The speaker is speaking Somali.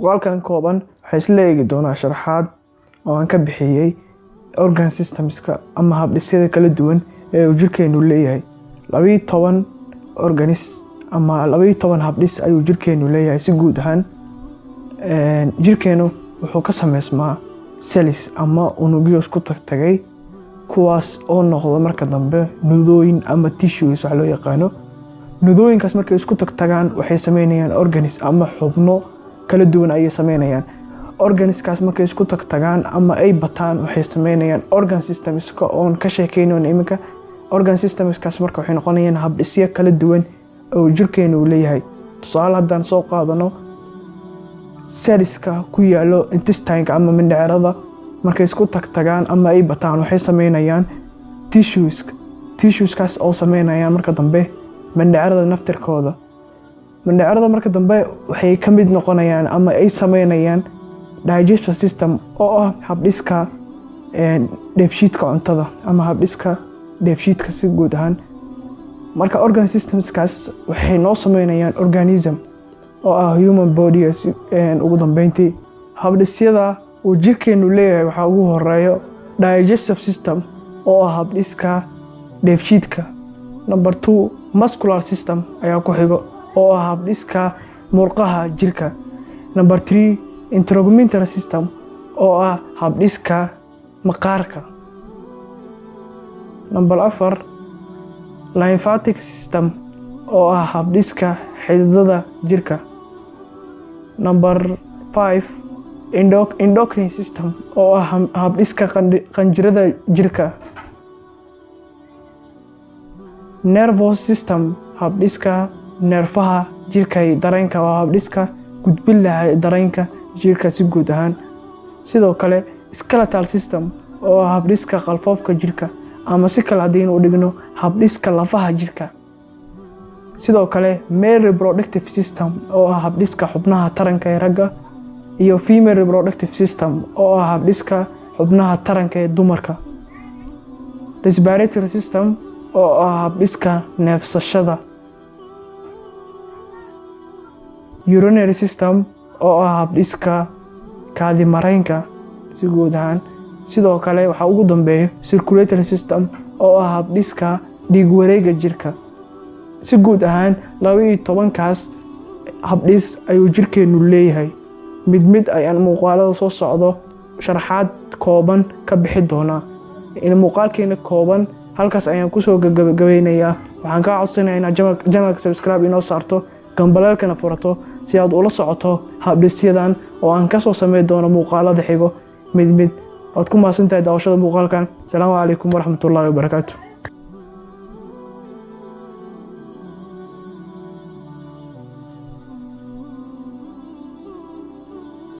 Muuqaalkan kooban waxaa isla eegi doonaa sharaxaad oo aan ka bixiyey organ systemska ama habdhisyada kala duwan ee uu jirkeenu leeyahay. 12 organs ama 12 habdhis ayuu jirkeenu leeyahay. Si guud ahaan, jirkeenu wuxuu ka sameysmaa cells ama unugyo isku tagtagay, kuwaas oo noqda marka dambe nudooyin ama tissues wax loo yaqaano. Nudooyinkaas markay isku tagtagaan, waxay sameynayaan organs ama xubno kala duwan ayay sameynayaan. Organskaas markay isku tagtagaan ama ay bataan, waxay sameynayaan organ systemska oon ka sheekeynayno iminka. Organ systemskaas marka waxay noqonayaan habdhisyo kala duwan oo jirkeenu uu leeyahay. Tusaale haddaan soo qaadano, cellska ku yaalo intestineka ama mindhicirada markay isku tagtagaan ama ay bataan, waxay sameynayaan tissues, tissueskaas oo sameynayaan marka dambe mindhicirada naftirkooda. Mindhicirada marka dambe waxay ka mid noqonayaan ama ay sameynayaan digestive system, oo ah habdhiska dheefshiidka cuntada ama habdhiska dheefshiidka si guud ahaan. Marka organ systemskaas waxay noo sameynayaan organism oo ah human body. Ugu dambeyntii, habdhisyada uu jirkeenu leeyahay waxaa ugu horeeyo digestive system, oo ah habdhiska dheefshiidka. Number two, muscular system ayaa ku xigo, oo ah habdhiska murqaha jirka. Number three, integumentary system, oo ah habdhiska maqaarka. Number afar, lymphatic system, oo ah habdhiska xididada jirka. Number five, endocrine system, oo ah habdhiska qanjirada jirka. Nervous system, habdhiska neerfaha jirka iyo dareenka, waa habdhiska gudbin lahaa dareenka jirka si guud ahaan. Sidoo kale skeletal system, oo ah habdhiska qalfoofka jirka, ama si kale haddaynu u dhigno, habdhiska lafaha jirka. Sidoo kale male reproductive system, oo ah habdhiska xubnaha taranka ee ragga, iyo female reproductive system, oo ah habdhiska xubnaha taranka ee dumarka. Respiratory system, oo ah habdhiska neefsashada. Urinary system, oo ah habdhiska kaadi-mareenka si guud ahaan. Sidoo kale waxaa ugu dambeeya circulatory system, oo ah habdhiska dhiig wareega jirka. Si guud ahaan, 12-kaas habdhis ayuu jirkeenu leeyahay. Mid mid ayaan muuqaalada soo socdo sharaxaad kooban ka bixi doonaa. Muuqaalkeena kooban halkaas ayaan kusoo gabagabeynayaa. Waxaan kaa codsanayaa inaad channelka subscribe inoo saarto, gambaleelkana furato, si aad ula socoto habdhisyadan oo aan kasoo sameyn doono muuqaalada xigo mid mid. Waad ku mahadsantahay daawashada muuqaalkan. Asalaamu calaykum waraxmatullaahi wabarakaatu.